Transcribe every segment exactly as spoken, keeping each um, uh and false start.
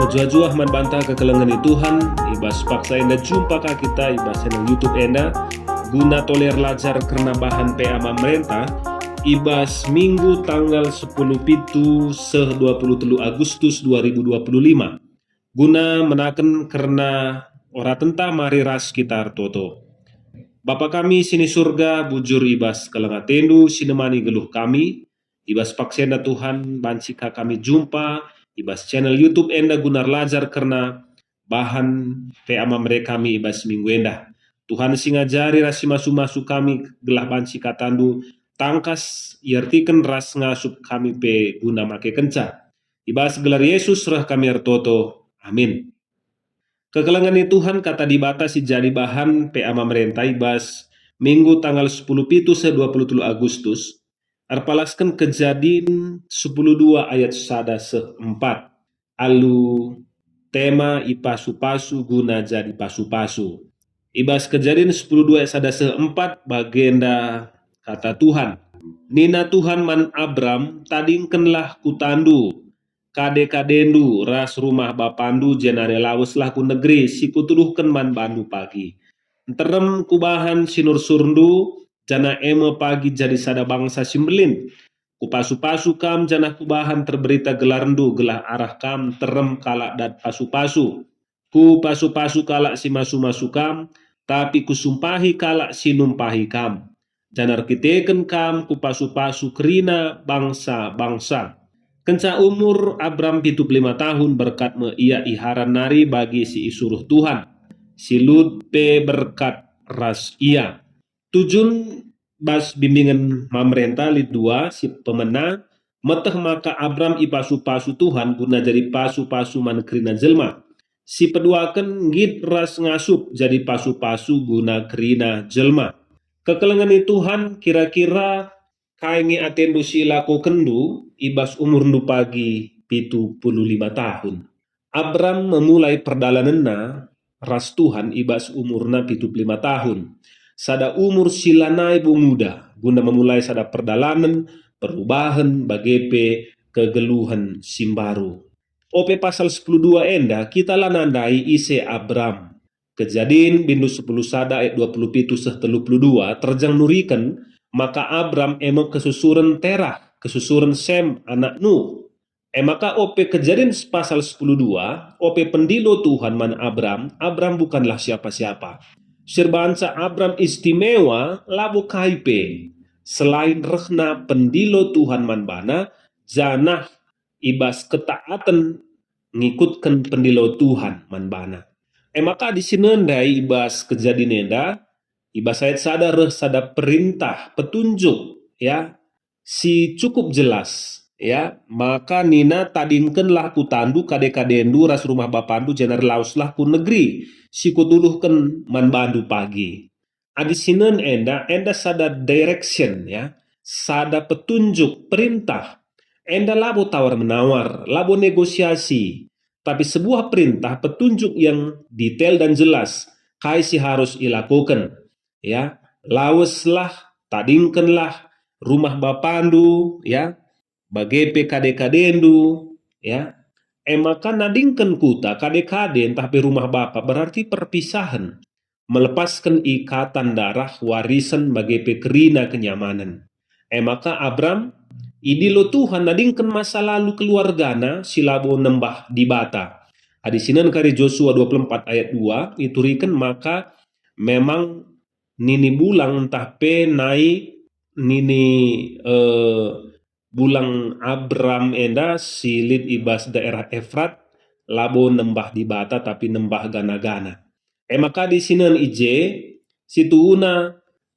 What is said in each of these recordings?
Juah-juah man banta kekelengen i Tuhan, i bas paksa enda jumpa ka kita i bas channel YouTube enda, guna tole erlajar kerna bahan P A Mamerenta, i bas Minggu tanggal sepuluh pitu seh dua puluh telu Agustus dua ribu dua puluh lima, guna menaken kerna oratenta mari ras kita ertoto. Bapa kami si ni Surga, bujur i bas keleng atendu si nemani geluh kami, i bas paksa enda Tuhan, banci ka kami jumpa i bas channel YouTube enda guna erlajar kerna bahan P A Mamere kami i bas minggu enda. Tuhan si ngajari ras si masu-masu kami gelah banci katandu tangkas iertiken ras ngasup kami pe guna makekenca. I bas gelar Yesus reh kami ertoto. Amin. Kekelengen i Tuhan, Kata Dibata si jadi bahan P A Mamerenta i bas Minggu tanggal sepuluh pitu seh dua puluh telu Agustus, erpalasken Kejadin sepuluh dua ayat sada seh empat, alu tema ipasu-pasu guna jadi pasu-pasu. I bas Kejadin sepuluh dua ayat sada seh empat bagenda kata Tuhan. Nina Tuhan man Abram, "Tadingkenlah kutandu, kade-kadendu ras rumah bapandu, jenari laweslah ku negeri si kutuduhken man bandu pagi. Nterem kubahan sinursurndu, janah e me pagi jadi sada bangsa si mbelin. Kupasu-pasu kam janah kubahan terberita gelarndu gelah arah kam nterem kalak dat pasu-pasu. Kupasu-pasu kalak si masu-masu kam, tapi kusumpahi kalak si numpahi kam. Janah erkiteken kam kupasu-pasu kerina bangsa-bangsa." Kenca umur Abram pitu puluh lima tahun, berkat me ia i Haran nari bagi si isuruh Tuhan. Si Lut pe berkat ras ia. Tujun bas bimbingen Mamerenta lit dua, si pemena, meteh maka Abram ipasu-pasu Tuhan guna jadi pasu-pasu man kerina jelma. Si peduaken, nggit ras ngasup jadi pasu-pasu guna kerina jelma. Kekelengen i Tuhan, kira-kira kai nge atendu si ilakokenndu i bas umurndu pagi pitu puluh lima tahun? Abram memulai perdalanenna ras Tuhan i bas umurna pitu puluh lima tahun. Sada umur si lanai bo nguda guna memulai sada perdalanen, perubahen, bage pe kegeluhen si mbaru. Ope pasal sepuluh dua enda kita la nandai ise Abram. Kejadin bindu sepuluh sada ayat dua puluh pitu seh telu puluh dua terjang nuriken maka Abram e me kesusuren Terah, kesusuren Sem, anak Nuh. E maka ope Kejadin pasal sepuluh dua, ope pendilo Tuhan man Abram, Abram bukanlah siapa-siapa. Si erbahanca Abram istimewa labo kai pe, selain rehna pendilo Tuhan man bana, janah i bas ketaaten ngikutken pendilo Tuhan man bana. E maka adi si nendai i bas Kejadin enda, i bas ayat sada reh sada perintah, petunjuk, ya, si cukup jelas, ya. Maka nina, "Tadingkenlah kutandu, kade-kadendu ras rumah bapandu, jenari laweslah ku negeri si kutuduhken man bandu pagi." Adi sinen enda, enda sada direction, ya, sada petunjuk, perintah. Enda labo tawar-menawar, labo negosiasi, tapi sebuah perintah, petunjuk yang detail dan jelas, kai si harus ilakukan, ya. "Laweslah, tadingkenlah rumah bapandu," ya, "bage pe kade-kadendu," ya. E maka nadingken kuta, kade-kade, ntah pe rumah bapa, berarti perpisahen, melepasken ikatan darah, warisen, bage pe kerina kenyamanen. E maka Abram idilo Tuhan nadingken masa lalu keluargana si labo nembah Dibata. Adi sinen kari Josua dua puluh empat ayat dua ituriken maka memang nini bulang ntah pe nai nini, eh, bulang Abram enda si lit i bas daerah Efrat labo nembah Dibata tapi nembah gana-gana. E maka adi sinen i je, situhuna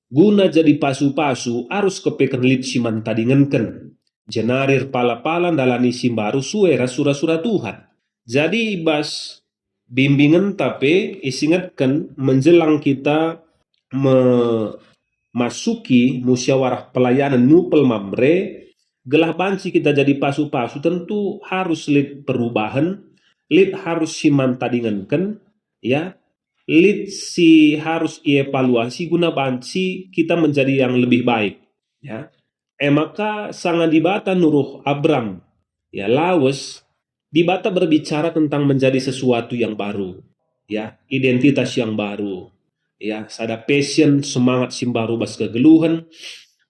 guna jadi pasu-pasu arus kepeken lit si man tadingenken, jenari erpala-pala ndalani si mbaru sue ras sura-sura Tuhan. Jadi i bas bimbingenta pe isingetken menjelang kita memasuki musyawarah pelayanan mupel Mamre, gelah banci kita jadi pasu-pasu tentu harus lit perubahan, lit harus si man tadingenken, ya, lit si harus ievaluasi guna banci kita menjadi yang lebih baik, ya. E maka sanga Dibata nuruh Abram, ya, lawes, Dibata berbicara tentang menjadi sesuatu yang baru, ya, identitas yang baru, ya, sada passion, semangat si mbaru bas kegeluhen,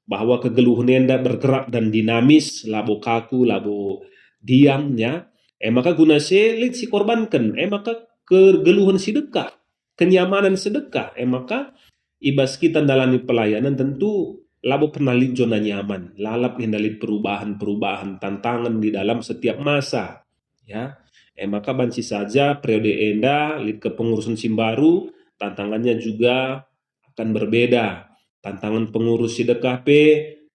bahwa kegeluhen enda bergerak dan dinamis, labo kaku, labo diam, ya. E maka guna si e lit si korbanken, e maka kegeluhen si dekah, kenyamanen si dekah, e maka i bas kita ndalani pelayanan tentu labo pernah lit zona nyaman, lalap nge lit perubahan-perubahan, tantangan di dalam setiap masa. Ya, e maka banci saja periode enda lit kepengurusen si mbaru, tantangannya juga akan berbeda. Tantangan pengurus si dekah pe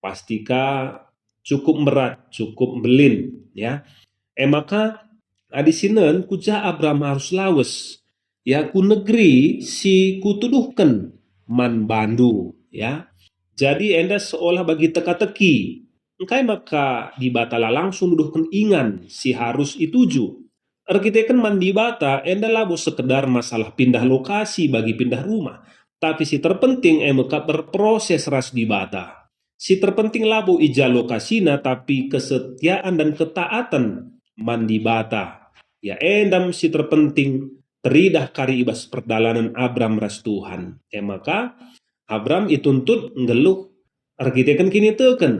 pasti ka cukup berat, cukup mbelin, ya. E maka, adi sinen, kuja Abram arus lawes, ya, ku negeri si kutuduhken man bandu, ya. Jadi enda seolah bagi teka-teki. Engkai maka Dibata la langsung nuduhken ingan si harus ituju? Erkiteken man Dibata, enda labo sekedar masalah pindah lokasi bagi pindah rumah, tapi si terpenting e mekap berproses ras Dibata. Si terpenting labo i ja lokasina, tapi kesetiaan dan ketaatan man Dibata. Ya, enda me si terpenting teridah kari i bas perdalanen Abram ras Tuhan. E maka, Abram ituntut nggeluh erkiteken kiniteken.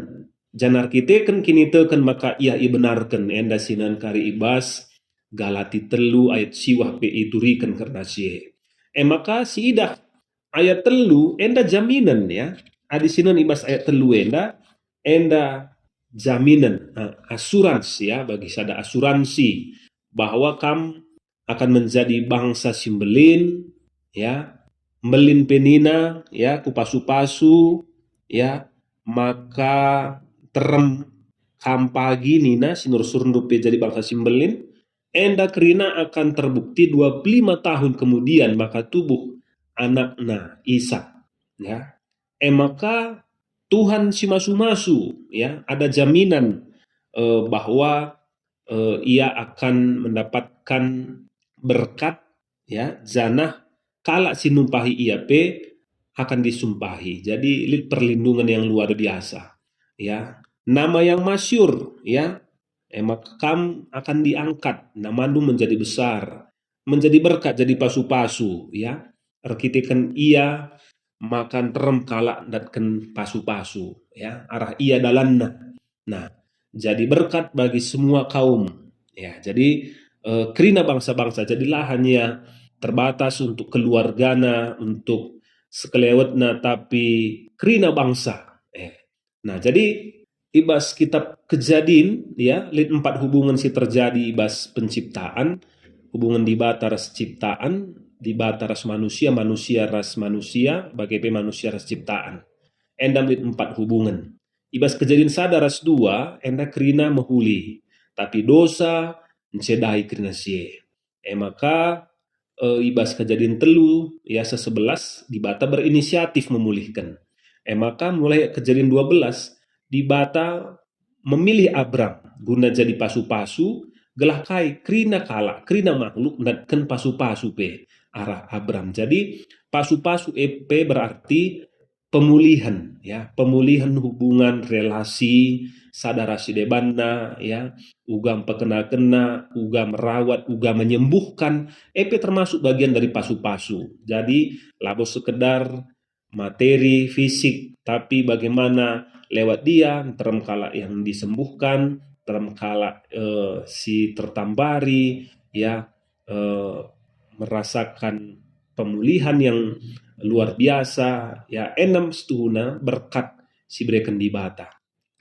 Janah erkiteken kiniteken maka ia ibenarken, enda sinen kari i bas Galati telu ayat siwah pe ituriken kerna si e. E maka siidah ayat telu enda jaminen, ya. Adi sinen i bas ayat telu enda, enda jaminen, eh, asurans, ya, bagi sada asuransi bahwa kam akan menjadi bangsa si mbelin, ya, mbelin pe nina, ya, kupasu-pasu, ya, maka terem kam pagi nina, si nursurndu pe jadi bangsa si mbelin, enda kerina akan terbukti dua puluh lima tahun kemudian maka tubuh anakna Ishak, ya. E maka Tuhan si masu-masu, ya, ada jaminan, eh, bahwa, eh, ia akan mendapatkan berkat, ya, janah kalak si numpahi ia pe akan disumpahi. Jadi lit perlindungan yang luar biasa, ya. Nama yang masyur, ya, e maka kam akan diangkat, namandu menjadi besar, menjadi berkat, jadi pasu-pasu, ya. Erkiteken ia maka nterem kalak ndatken pasu-pasu, ya, arah ia dalanna. Nah, jadi berkat bagi semua kaum. Ya, jadi, eh, kerina bangsa-bangsa, jadi la hanya terbatas untuk keluargana, untuk sekelewetna, tapi kerina bangsa. Eh. Nah, jadi i bas kitab Kejadin, ya, lit empat hubungan si terjadi i bas penciptaan, hubungan Dibata ras ciptaan, Dibata ras manusia, manusia ras manusia, bage pe manusia ras ciptaan. Enda lit empat hubungan. I bas Kejadin sada ras dua, enda kerina mehuli, tapi dosa nce ndai kerina si e. E maka, eh, i bas Kejadin telu, ya, sebelas, Dibata berinisiatif memulihken. E maka mulai Kejadin dua belas, Dibata memilih Abram guna jadi pasu-pasu, gelah kai kerina kalak, kerina makhluk ndatken pasu-pasu pe arah Abram. Jadi, pasu-pasu e pe berarti pemulihan, ya, pemulihan hubungan relasi sada ras si debanna, ya, uga mpekenakenna, uga merawat, uga menyembuhkan, e pe termasuk bagian dari pasu-pasu. Jadi, labo sekedar materi, fisik, tapi bagaimana lewat dia, nterem kalak yang disembuhkan, nterem kalak, eh, si tertampari, ya, eh, merasakan pemulihan yang luar biasa, ya, enem setuhuna berkat si bereken Dibata.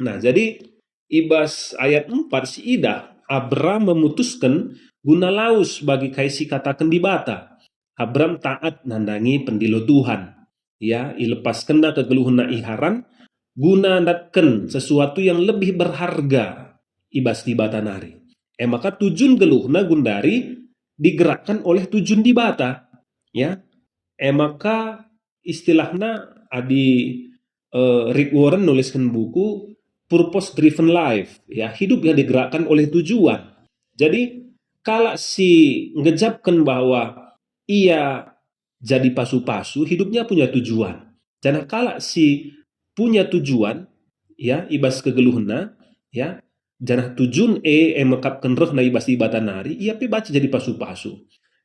Nah, jadi i bas ayat empat si idah, Abram memutusken guna lawes bagi kai si kataken Dibata. Abram taat nandangi pendilo Tuhan. Ya, ilepaskenna kegeluhenna i Haran guna ndatken sesuatu yang lebih berharga i bas Dibata nari. E maka tujun geluhna gundari digerakkan oleh tujun Dibata. Ya, e maka istilahna adi, eh, Rick Warren nulisken buku Purpose Driven Life, ya, hidup yang digerakkan oleh tujuan. Jadi, kalak si ngejapken bahwa ia jadi pasu-pasu, hidupnya punya tujuan. Janah kalak si punya tujuan, ya, i bas kegeluhenna, ya, janah tujun e, e mekapken rehna i bas Dibata nari, ia pe banci jadi pasu-pasu.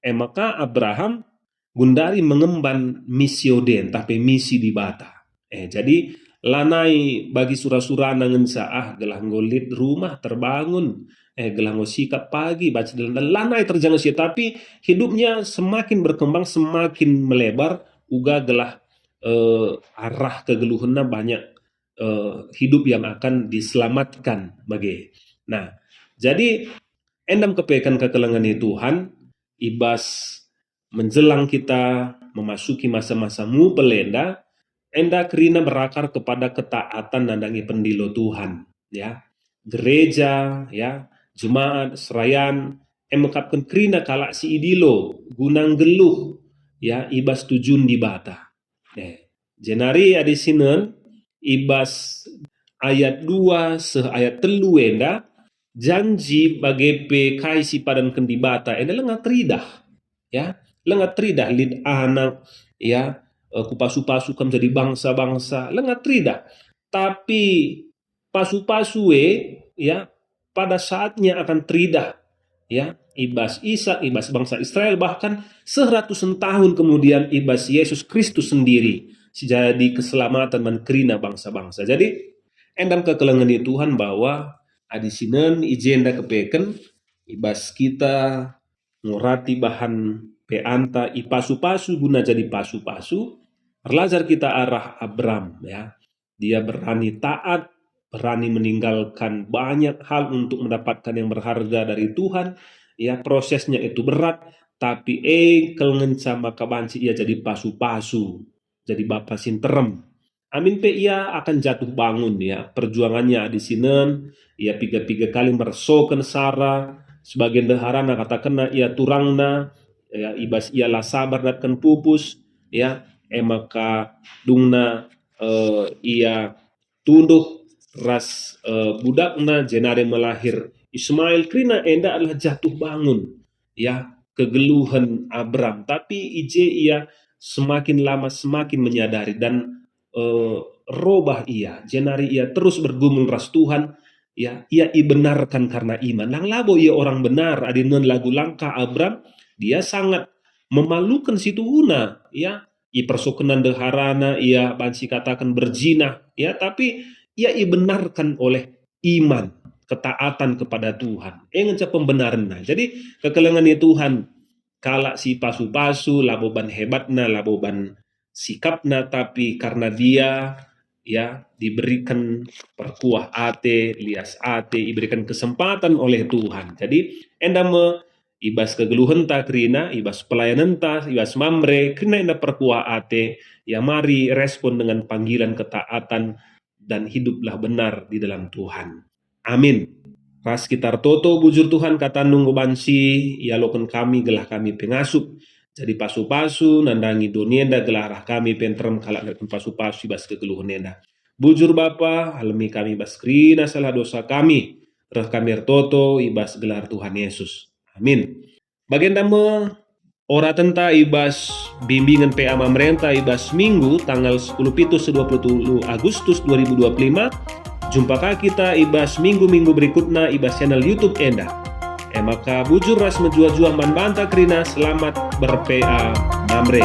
E maka Abraham gundari mengemban misiode ntah pe misi Dibata. Eh, jadi lanai bagi sura-surana ngenca, ah, gelah enggo lit rumah terbangun, eh, gelah enggo sikap pagi, baca dalan, lanai terjangkau sia, tapi hidupnya semakin berkembang, semakin melebar, uga gelah, eh, arah kegeluhenna banyak, eh, hidup yang akan diselamatkan bage. Nah, jadi enda me kepeken kekelengen Tuhan, i bas menjelang kita memasuki masa-masa mupel enda, enda kerina berakar kepada ketaatan nandangi pendilo Tuhan, ya. Gereja, ya, jemaat, serayan, e mekapken kerina kalak si idilo guna nggeluh, ya, i bas tujun Dibata. Eh, jenari adi sinen, i bas ayat dua seh ayat telu enda, janji bage pe kai si ipadanken Dibata enda langa teridah. Ya, langa teridah lit anak, ya, eh, kupasu-pasu kam jadi bangsa-bangsa, langa teridah. Tapi pasu-pasu e, ya, pada saatnya akan teridah, ya, i bas Ishak, i bas bangsa Israel, bahkan seratusen tahun kemudian i bas Yesus Kristus sendiri, si jadi keselamatan man kerina bangsa-bangsa. Jadi, enda me kekelengen Tuhan bahwa adi sinen i jenda kepeken, i bas kita ngurati bahan P A-nta ipasu-pasu guna jadi pasu-pasu, erlajar kita arah Abram, ya. Dia berani taat, berani meninggalkan banyak hal untuk mendapatkan yang berharga dari Tuhan. Ya, prosesnya itu berat, tapi engkel ngenca maka banci ia jadi pasu-pasu, jadi bapa si nterem. Amin pe ia akan jatuh bangun, ya, perjuangannya adi sinen, ia piga-piga kali mersoken Sara sebagai ndeharana, katakenna ia turangna, ya, i bas ia la sabar ndatken pupus, ya, e maka dungna, eh, ia tunduh ras, eh, budakna jenari melahir Ismail, kerina enda adalah jatuh bangun, ya, kegeluhen Abram. Tapi i je ia semakin lama semakin menyadari dan, eh, robah ia, jenari ia terus bergumul ras Tuhan, ya, ia ibenarkan karena iman. Lang labo ia orang benar, adi nen lagu langkah Abram, dia sangat memaluken situhuna, ya. Ipersokena ndeharana, ia banci kataken berjinah, ya, tapi ia ibenarkan oleh iman, ketaatan kepada Tuhan. E ngenca pembenarenna. Jadi, kekelengen Tuhan, kalak si pasu-pasu, labo ban hebatna, labo ban sikapna, tapi karena dia, ya, diberikan perkuah ate, lias ate, iberikan kesempatan oleh Tuhan. Jadi, enda me i bas kegeluhenta kerina, i bas pelayanenta, i bas Mamre, kerina enda perkuah ate, ia mari respon dengan panggilan ketaatan dan hiduplah benar di dalam Tuhan. Amin. Ras kita ertoto, bujur Tuhan, kataNdu enggo banci ialoken kami gelah kami pe ngasup jadi pasu-pasu nandangi doni enda gelah arah kami pe nterem kalak ngereken pasu-pasu i bas kegeluhen enda. Bujur Bapa, alemi kami bas kerina salah dosa kami, reh kami ertoto i bas gelar Tuhan Yesus. Amin. Bagenda me oratenta i bas bimbingen P A Mamrenta i bas Minggu tanggal sepuluh pitu seh dua puluh telu Agustus dua ribu dua puluh lima. Jumpa ka kita i bas minggu-minggu berikutna i bas channel YouTube enda. E maka bujur ras mejuah-juah man banta kerina, selamat ber-P A Mamre.